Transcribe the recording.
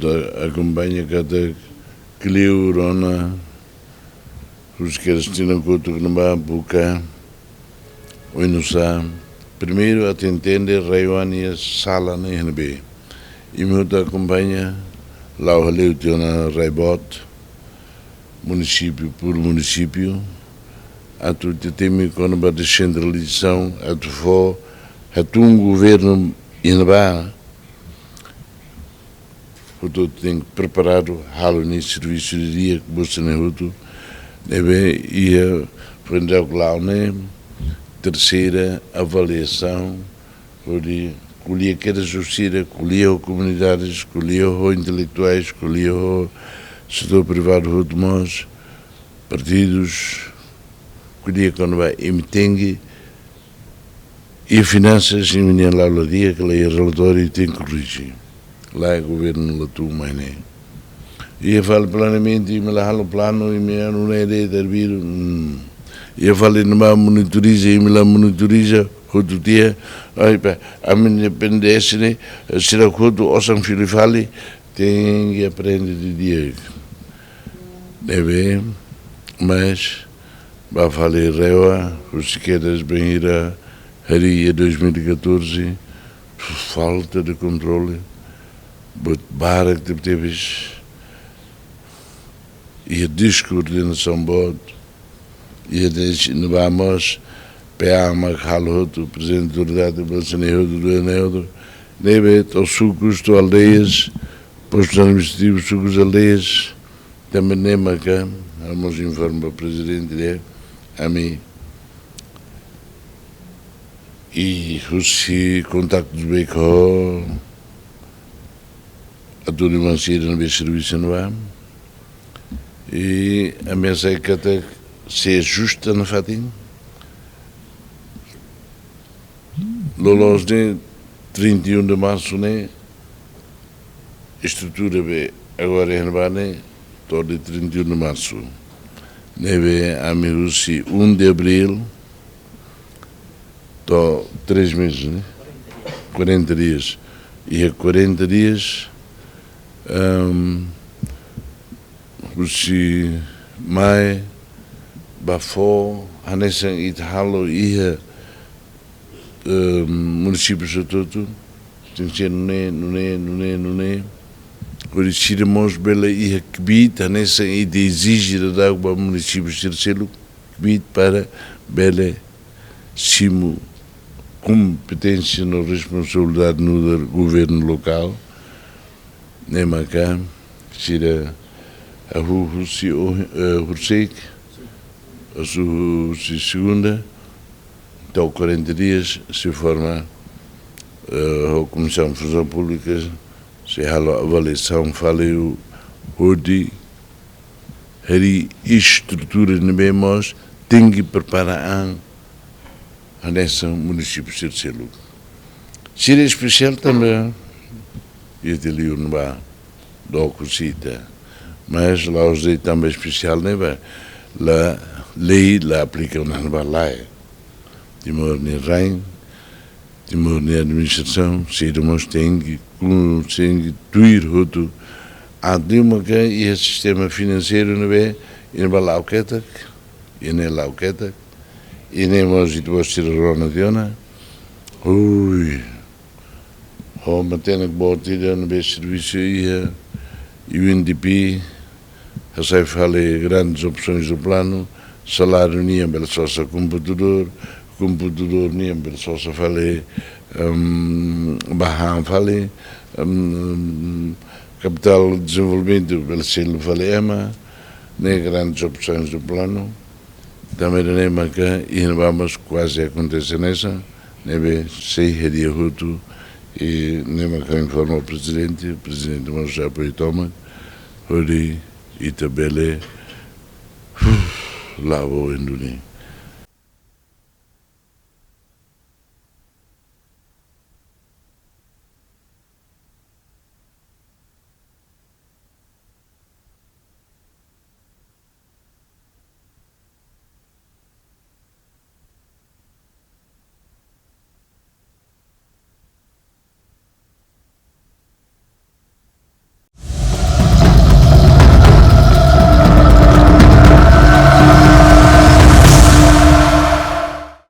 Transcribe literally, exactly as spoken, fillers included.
Akompaña katak kleur ona, husi kedas tinan kotuk ne'ebá buka oinsá primeiru atu entende RAEOA nia sala ne'ebé. Imi hotu akompaña, la'o hale'u tiha ona RAEBOT, munisípiu por munisípiu, atu ita temi kona-ba desentralizasaun, atu fó hatún governu iha ne'ebá, hotu tenke preparadu, halo nia servisu di'ak, buka ne'e hotu, ne'ebé iha foin daudauk la'o ne'e, terseira avaliasaun, hodi ko'alia kedas ho sira, ko'alia ho komunidades, ko'alia ho intelektuais, ko'alia ho setór privadu hotu mós, partidus, ko'alia kona-ba imi tenke, iha finansas imi-nia la'o la di'ak, kala iha relatóriu tenke korrije. Lae, governu la tun mai ne'e. Iha fali planeamentu, imi la halo planu, imi anu ne'e de'it arbiru. Hmm. Iha fali ne'ebá monitoriza, imi la monitoriza, hotu tiha. Ai, pá, ami-nia PNDS ne'e, sira hotu osan fila fali, tenke aprende didi'ak. Ne'ebé, mas, ba fali RAEOA, husi kedas bainhira harii iha dois mil e catorze, falta de kontrole, buat barak tebetebes, iha deskoordenasaun boot, iha des-, ne'ebá mós, PA mak halo hotu, prezidente autoridade, buka ne'e hotu, buka ne'e hotu, ne'ebé to'o sukus, to'o aldeias, postus administrativus, sukus, aldeias, tanba ne'e maka, ha'u mós informa prezidente dehan, ami, i husi kontaktus baik ho atu di mansir ne'ebé servisu ne'ebá. I ami hasai katak sei ajusta nafatin. Loloos ne'e trinta e um de março ne'e, estrutura be agora iha ne'ebá ne'e, to'o dia trinta e um de março. Ne'ebé ami husi um de abril, to'o três meses, né? Quarenta dias. Iha quarenta dias, ehm, husi mai ba fó, hanesan ita halo iha, ehm, munisípiu hotu-hotu, tenke ser nune'e, nune'e, nune'e, nune'e. Hodi sira mós bele iha kbiit, hanesan ita ezije daudauk ba munisípiu sira seluk, kbiit para bele simu kompeténsia no responsabilidade nu'udar governu lokál. Ne'e maka sira hahú husi o-, eh, horiseik, hahú husi segunda, to'o quarenta dias, sei forma, eh, ho Komisaun Funsaun Públika, sei halo avaliasaun fali hodi harii estrutura ne'ebé mós tenke prepara an hanesan munisípiu sira seluk. Sira espesiál tanba iha Dili ne'ebá, dook husi ita. Mas la'ós de'it tanba espesiál ne'ebá, la lei la aplika ona ne'ebá, lae. Timor nia rain, Timor nia administrasaun, sira mós tenke, ku-, tenke tuir hotu. Atu nune'e maka iha sistema finanseiru ne'ebé, iha ne'ebá la'o ketak, iha ne'e la'o ketak, iha ne'e mós ita-boot sira rona tiha ona. Ui. Ho matenek boot ida ne'ebé servisu iha UNDP, hasai fali grandes opções do plano, saláriu nian bele sosa komputadór, komputadór nian bele sosa fali, ehm, ba han fali, ehm, kapitál dezenvolvimentu bele selu fali ema, ne'e grandes opções do plano. Tanba ne'e maka iha ne'ebá mós kuaze akontese hanesan, ne'ebé sei hadi'a hotu, i ne'e maka informa prezidente, prezidente mós apoiu tomak, hodi ita bele la'o ba oin duni.